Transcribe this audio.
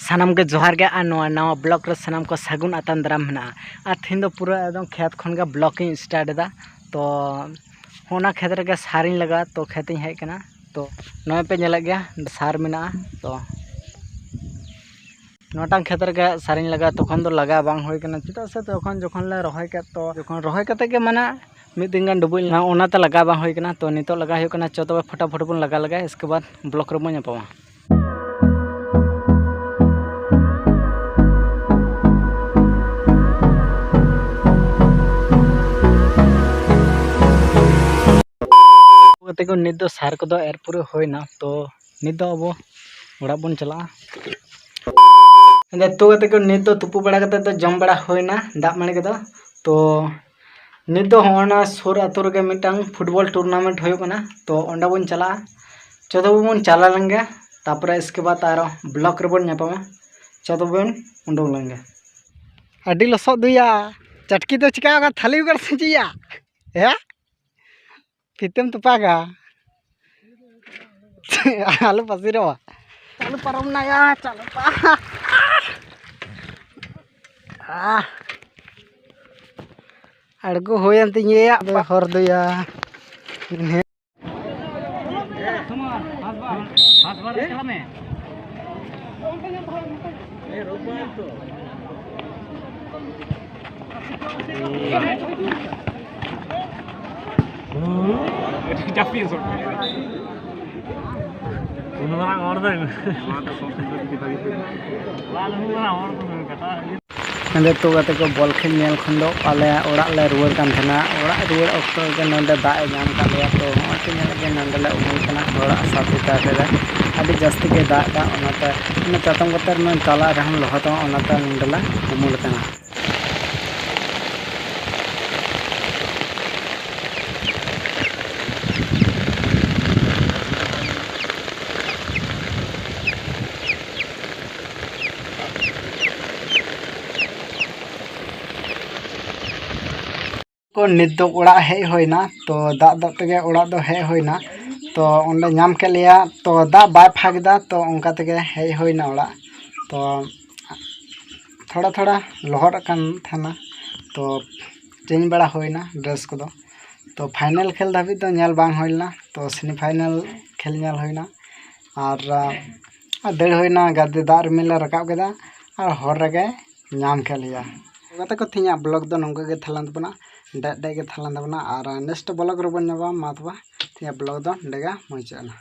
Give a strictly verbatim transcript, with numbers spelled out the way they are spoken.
ᱥᱟᱱᱟᱢ ᱜᱮ ᱡᱚᱦᱟᱨ ᱜᱮ, ᱟᱨ ᱱᱚᱣᱟ ᱱᱟᱣᱟ ᱵᱞᱚᱜ ᱨᱮ ᱥᱟᱱᱟᱢ ᱠᱚ ᱥᱟᱹᱜᱩᱱ ᱟᱛᱟᱝ ᱫᱟᱨᱟᱢ ᱢᱮᱱᱟᱜᱼᱟ᱾ ᱟᱨ ᱛᱮᱦᱮᱧ ᱫᱚ ᱯᱩᱨᱟᱹ ᱮᱠᱫᱚᱢ ᱠᱷᱮᱛ ᱠᱷᱚᱱ ᱜᱮ ᱵᱞᱚᱜ ᱤᱧ ᱥᱴᱟᱨᱴ ᱮᱫᱟ᱾ ᱛᱚ ᱚᱱᱟ ᱠᱷᱮᱛ ᱨᱮᱜᱮ ᱥᱟᱨᱤᱧ ᱞᱟᱜᱟᱣᱟ, ᱛᱚ ᱠᱷᱮᱛ ᱤᱧ ᱦᱮᱡ ᱟᱠᱟᱱᱟ᱾ ᱛᱚ ᱱᱚᱜᱼᱚᱭ ᱯᱮ ᱧᱮᱞᱮᱫ ᱜᱮᱭᱟ, ᱥᱟᱨ ᱢᱮᱱᱟᱜᱼᱟ᱾ ᱛᱚ ᱱᱚᱣᱟᱴᱟᱝ ᱠᱷᱮᱛ ᱨᱮᱜᱮ ᱥᱟᱨᱤᱧ ᱞᱟᱜᱟᱣᱟ, ᱛᱚᱠᱷᱚᱱ ᱫᱚ ᱞᱟᱜᱟᱣ ᱵᱟᱝ ᱦᱩᱭ ᱠᱟᱱᱟ, ᱪᱮᱫᱟᱜ ᱥᱮ ᱛᱚᱠᱷᱚᱱ ᱡᱚᱠᱷᱚᱱ ᱞᱮ ᱨᱚᱦᱚᱭ ᱠᱮᱫ, ᱛᱚ ᱡᱚᱠᱷᱚᱱ ᱨᱚᱦᱚᱭ ᱠᱟᱛᱮ ᱜᱮ ᱢᱟᱱᱮ ᱢᱤᱫ ᱫᱤᱱ ᱜᱟᱱ ᱰᱩᱵᱩᱡ ᱞᱮᱱᱟ, ᱚᱱᱟᱛᱮ ᱞᱟᱜᱟᱣ ᱵᱟᱝ ᱦᱩᱭ ᱠᱟᱱᱟ᱾ ᱛᱚ ᱱᱤᱛᱚᱜ ᱞᱟᱜᱟᱣ ᱦᱩᱭᱩᱜ ᱠᱟᱱᱟ᱾ ᱪᱚ ᱛᱚᱵᱮ ᱯᱷᱚᱴᱟᱯᱷᱚᱴ ᱵᱚᱱ ᱞᱟᱜᱟᱣ ᱞᱮᱜᱮ, ᱤᱥᱠᱮ ᱵᱟᱫᱽ ᱵᱞᱚᱜ ᱨᱮᱵᱚᱱ ᱧᱟᱯᱟᱢᱟ᱾ ᱜᱟᱛᱮ ᱠᱚ, ᱱᱤᱛ ᱫᱚ ᱥᱟᱨ ᱠᱚᱫᱚ ᱮᱨ ᱯᱩᱨᱟᱹ ᱦᱩᱭᱱᱟ᱾ ᱛᱚ ᱱᱤᱛ ᱫᱚ ᱟᱵᱚ ᱚᱲᱟᱜ ᱵᱚᱱ ᱪᱟᱞᱟᱜᱼᱟ᱾ ᱟᱫᱚ ᱛᱚ ᱜᱟᱛᱮ ᱠᱚ, ᱱᱤᱛ ᱫᱚ ᱛᱩᱯᱩ ᱵᱟᱲᱟ ᱠᱟᱛᱮ ᱫᱚ ᱡᱚᱢ ᱵᱟᱲᱟ ᱦᱩᱭᱱᱟ ᱫᱟᱜ ᱢᱟᱹᱲᱤ ᱠᱚᱫᱚ᱾ ᱛᱚ ᱱᱤᱛ ᱫᱚ ᱦᱚᱸᱜᱼᱚ ᱱᱟ ᱥᱩᱨ ᱟᱹᱛᱩ ᱨᱮᱜᱮ ᱢᱤᱫᱴᱟᱝ ᱯᱷᱩᱴᱵᱚᱞ ᱴᱩᱨᱱᱟᱢᱮᱱᱴ ᱦᱩᱭᱩᱜ ᱠᱟᱱᱟ, ᱛᱚ ᱚᱸᱰᱮ ᱵᱚᱱ ᱪᱟᱞᱟᱜᱼᱟ᱾ ᱪᱚ ᱛᱚᱵᱮ ᱵᱚᱱ ᱪᱟᱞᱟᱣ ᱞᱮᱱ ᱜᱮ, ᱛᱟᱯᱚᱨᱮ ᱤᱥᱠᱮ ᱵᱟᱫᱽ ᱟᱨᱚ ᱵᱞᱚᱜ ᱨᱮᱵᱚᱱ ᱧᱟᱯᱟᱢᱟ᱾ ᱪᱚ ᱛᱚᱵᱮ ᱵᱚᱱ ᱩᱰᱩᱝ ᱞᱮᱱ ᱜᱮ᱾ ᱟᱹᱰᱤ ᱞᱚᱥᱚᱫ ᱫᱚᱭᱟ, ᱪᱟᱴᱠᱤ ᱫᱚ ᱪᱤᱠᱟ ᱟᱠᱟᱱ ᱛᱷᱟᱹᱞᱤ ᱜᱟᱲ ᱥᱮ ᱪᱮᱫ ᱭᱟ? ᱦᱮᱸ? ᱯᱷᱤᱛᱟᱹᱢ ᱛᱚᱯᱟᱜᱟ᱾ ᱟᱞᱚ ᱯᱟᱹᱥᱤᱨᱚᱜᱼᱟ᱾ ᱪᱟᱞᱩ ᱯᱟᱨᱚᱢ ᱱᱟᱭᱟ, ᱪᱟᱞᱩ ᱯᱟ-, ᱟᱦ᱾ ᱟᱬᱜᱚ ᱦᱩᱭᱮᱱ ᱛᱤᱧᱟᱹ ᱦᱚᱨ ᱫᱚᱭᱟ᱾ ᱩᱱᱟᱹᱜ ᱢᱟᱨᱟᱝ ᱦᱚᱲ ᱫᱚ᱾ ᱱᱚᱰᱮ ᱛᱩ ᱠᱟᱛᱮ ᱠᱚ ᱵᱚᱞ ᱠᱷᱮᱞ ᱧᱮᱞ ᱠᱷᱚᱱ ᱫᱚ ᱟᱞᱮ ᱚᱲᱟᱜ ᱞᱮ ᱨᱩᱣᱟᱹᱲ ᱠᱟᱱ ᱛᱟᱦᱮᱱᱟ᱾ ᱚᱲᱟᱜ ᱨᱩᱣᱟᱹᱲ ᱚᱠᱛᱚ ᱨᱮᱜᱮ ᱱᱚᱰᱮ ᱫᱟᱜ ᱮ ᱧᱟᱢ ᱠᱟᱫ ᱞᱮᱭᱟ᱾ ᱛᱚ ᱱᱚᱜᱼᱚᱭ ᱯᱮ ᱧᱮᱞᱮᱫ ᱜᱮᱭᱟ, ᱱᱚᱰᱮ ᱞᱮ ᱩᱢᱩᱞ ᱠᱟᱱᱟ ᱦᱚᱲᱟᱜ ᱥᱟᱛᱮ ᱪᱟᱴᱮ ᱨᱮ᱾ ᱟᱹᱰᱤ ᱡᱟᱹᱥᱛᱤ ᱜᱮ ᱫᱟᱜ ᱮᱫᱟ, ᱚᱱᱟᱛᱮ ᱚᱱᱟ ᱪᱟᱛᱚᱢ ᱠᱚᱛᱮ ᱪᱟᱞᱟᱜ ᱨᱮᱦᱚᱸ ᱞᱚᱦᱚᱫᱚᱜᱼᱟ, ᱚᱱᱟᱛᱮ ᱱᱚᱰᱮ ᱞᱮ ᱩᱢᱩᱞ ᱠᱟᱱᱟ᱾ ᱠᱚ ᱱᱤᱛ ᱫᱚ ᱚᱲᱟᱜ ᱦᱮᱡ ᱦᱩᱭᱱᱟ᱾ ᱛᱚ ᱫᱟᱜ ᱫᱟᱜ ᱛᱮᱜᱮ ᱚᱲᱟᱜ ᱫᱚ ᱦᱮᱡ ᱦᱩᱭᱱᱟ᱾ ᱛᱚ ᱚᱸᱰᱮ ᱧᱟᱢ ᱠᱮᱫ ᱞᱮᱭᱟ, ᱛᱚ ᱫᱟᱜ ᱵᱟᱭ ᱯᱷᱟᱸᱠ ᱮᱫᱟ, ᱛᱚ ᱚᱱᱠᱟ ᱛᱮᱜᱮ ᱦᱮᱡ ᱦᱩᱭᱱᱟ ᱚᱲᱟᱜ᱾ ᱛᱚ ᱛᱷᱚᱲᱟ ᱛᱷᱚᱲᱟ ᱞᱚᱦᱚᱫ ᱟᱠᱟᱱ ᱛᱟᱦᱮᱱᱟ, ᱛᱚ ᱪᱮᱧᱡᱽ ᱵᱟᱲᱟ ᱦᱩᱭᱱᱟ ᱰᱨᱮᱥ ᱠᱚᱫᱚ᱾ ᱛᱚ ᱯᱷᱟᱭᱱᱮᱞ ᱠᱷᱮᱞ ᱫᱷᱟᱹᱵᱤᱡ ᱫᱚ ᱧᱮᱞ ᱵᱟᱝ ᱦᱩᱭ ᱞᱮᱱᱟ, ᱛᱚ ᱥᱮᱢᱤ ᱯᱷᱟᱭᱱᱮᱞ ᱠᱷᱮᱞ ᱧᱮᱞ ᱦᱩᱭᱱᱟ᱾ ᱟᱨ ᱟᱨ ᱫᱟᱹᱲ ᱦᱩᱭᱱᱟ, ᱜᱟᱫᱮ ᱫᱟᱜ ᱨᱤᱢᱤᱞ ᱞᱮ ᱨᱟᱠᱟᱵ ᱠᱮᱫᱟ ᱟᱨ ᱦᱚᱨ ᱨᱮᱜᱮ ᱧᱟᱢ ᱠᱮᱫ ᱞᱮᱭᱟ᱾ ᱜᱟᱛᱮ ᱠᱚ, ᱛᱮᱦᱮᱧᱟᱜ ᱵᱞᱚᱜ ᱫᱚ ᱱᱚᱝᱠᱟ ᱜᱮ ᱛᱟᱦᱮᱸ ᱞᱮᱱ ᱛᱟᱵᱚᱱᱟ᱾ ᱰᱮᱡ ᱰᱮᱡ ᱜᱮ ᱛᱟᱦᱮᱸ ᱞᱮᱱ ᱛᱟᱵᱚᱱᱟ᱾ ᱟᱨ ᱱᱮᱠᱥᱴ ᱵᱞᱚᱜ ᱨᱮᱵᱚᱱ ᱧᱟᱯᱟᱢᱟ᱾ ᱢᱟ ᱛᱚᱵᱮ ᱛᱮᱦᱮᱧᱟᱜ ᱵᱞᱚᱜ ᱫᱚ ᱱᱚᱸᱰᱮ ᱜᱮ ᱢᱩᱪᱟᱹᱫ ᱮᱱᱟ᱾